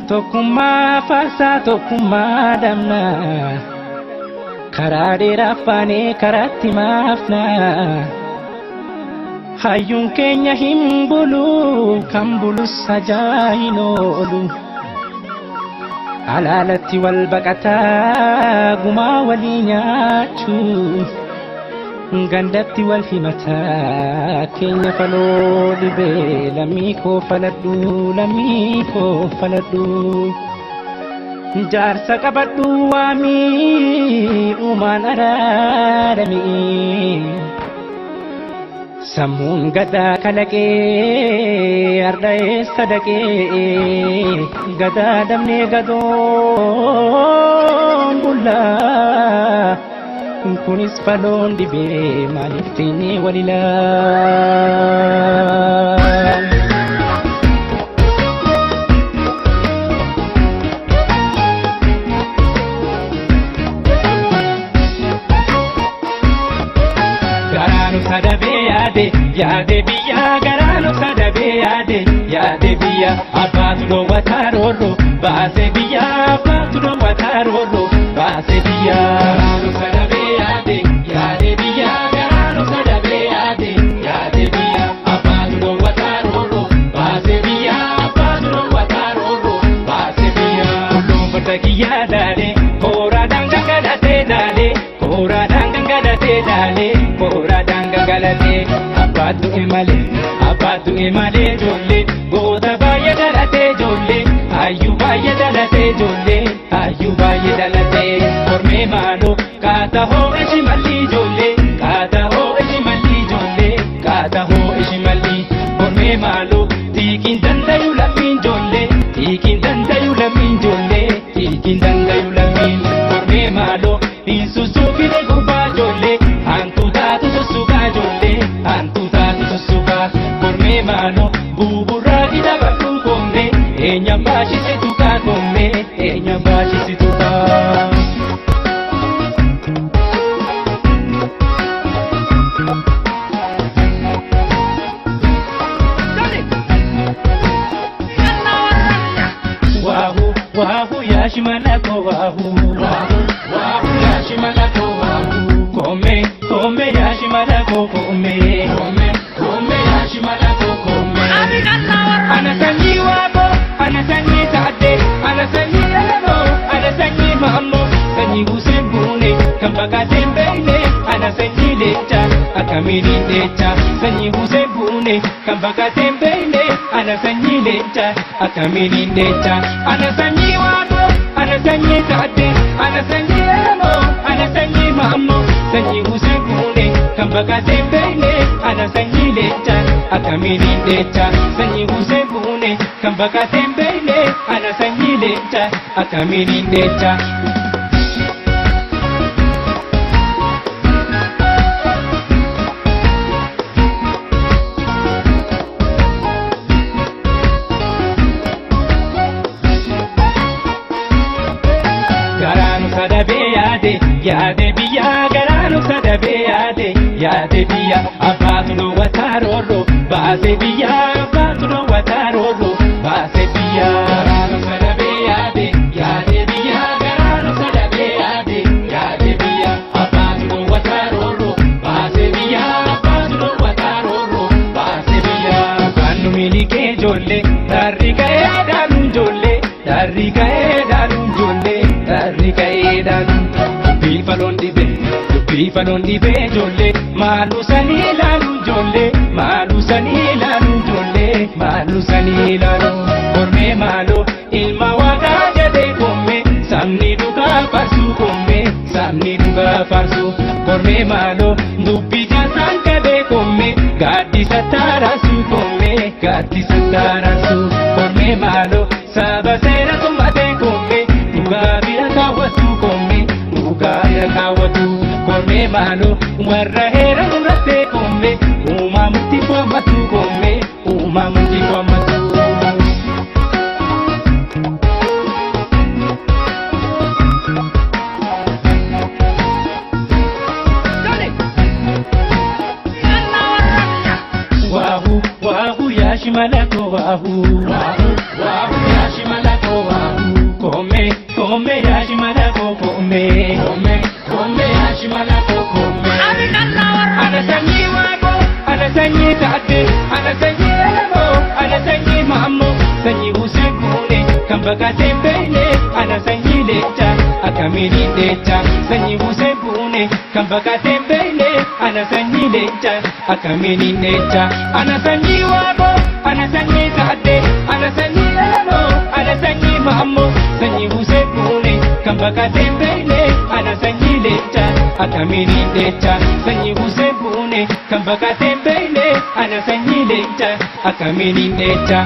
Tokkummaa faarsaa tokkummaa dhabna. Karaa dheeraa faanee karaatti maafna. Hayyuun keenya hin bulu kan bulus ajaa hin oolu. Alaalatti wal baqataa gumaa walii nyaachuu. Gandatti wal himataa keenya faloo dhibee lammii koo faladhu lammii koo faladhu. Jaarsa qabadhu waamii uumaan araaramii. Sammuun gadaa kalaqee arda eessa dhaqee gadaa dhabnee gadoon bullaa. Kunis faloon dhibee maaliif teenyee wal ilaala? Garaanu sadabee yaade yaade biyya garaanu sadabee yaade yaade biyya abbaatu dhoowwataa roorroo baasee biyya abbaatu dhoowwataa roorroo baasee biyya. Garaanu sadabee yaade yaade biyya garaanu sadabee yaade yaade biyya abbaatu dhoowwataa roorroo baasee biyya abbaatu dhoowwataa roorroo baasee biyya. Tulluun farda kiyyaa laalee kooraadhaan gangalatee laalee kooraadhaan gangalatee laalee kooraadhaan gangalatee abbaatu imalee abbaatu imalee ijoollee goota baay'ee dhalatee ijoollee hayyuu baay'ee dhalatee ijoollee hayyuu baay'ee dhalatee kormee maaloo kaata hoo ishi malli ijoollee kaata hoo ishi malli ijoollee kaata hoo ishi malli kormee maaloo tiikiin dandayu lammiin ijoollee tiikiin dandayu lammiin ijoollee tiikiin dandayu lammiin kormee maaloo hin sussuufine gurbaa ijoollee hantu taatu sussukaa ijoollee hantu taatu sussukaa kormee maaloo buburraa gidabadhu koomee eenyaan baashisitu kaa koomee eenyaan baashisitu kaa. Waahu waahu yaashimala ko waahu waahu waahu yaashimala ko waahu kome kome yaashimala ko kome kome kome yaashimala ko kome. Ana sanyii waabo ana sanyii taate ana sanyii elemo ana sanyii maammo sanyii Hussein Buune kan baqateen beekne ana sanyii leenca akkamiin leenca sanyii Hussein Buune kan baqateen beekne ana sanyii leenca akkamiin leenca ana sanyii waabo ana sanyii taate ana sanyii elemo ana sanyii maammo sanyii Hussein Buune kan baqateen beekne ana sanyii leenca akkamiin leenca sanyii Hussein Buune kan baqateen beekne ana sanyii leenca akkamiin leenca. Garaanu sadabee yaade yaade biyya garaanu sadabee yaade yaade biyya abbaatu dhoowwataa roorroo baasee biyya abbaatu dhoowwataa roorroo baasee biyya. Garaanu sadabee yaade yaade biyya garaanu sadabee yaade yaade biyya abbaatu dhoowwataa roorroo baasee biyya abbaatu dhoowwataa roorroo baasee biyya. Kaannu milikee ijoollee darri ka'ee dhaaluun ijoollee darri ka'ee dhaaluun ijoollee darri ka'ee dhaaluun dubbii faloon dhibee dubbii faloon dhibee ijoollee maaluu sanii ilaaluun ijoollee maaluu sanii ilaaluun ijoollee maaluu sanii ilaaluun kormee maaloo ilma waaqaa jedhee koomee sabni dhugaa faarsuu koomee sabni dhugaa faarsuu kormee maaloo dubbii jaasaan qabee koomee gaaddisa taaraasuu koomee gaaddisa taaraasuu kormee maaloo saba seera tummatee koomee dhugaa bira kaawwatu koomee dhugaa bira kaawwatu kormee maaloo warra heera murattee koomee uumamutti waammatu koomee uumamutti waammatu. Waahu waahu yaashimala ko waahu waahu waahu yaashimala ko waahu. Koome koome koome ashimala koome. Ana sanyii Waaqoo, ana sanyii Taaddee, ana sanyii Elemoo, ana sanyii Maammoo, sanyii Usee Kuunee kan baqatee beekne, ana sanyii Leencaa akkamiin leencaa, sanyii Usee Kuunee kan baqatee beekne, ana sanyii Leencaa akkamiin leencaa, ana sanyii Waaqoo, ana sanyii Taaddee, ana sanyii Elemoo, ana sanyii Maammoo, sanyii Usee Kuunee kan baqatee beekne, ana sanyii Leencaa akkamiin leencaa, sanyii Usee Kuunee kan baqatee beekne, ana sanyii Leencaa akkamiin leencaa.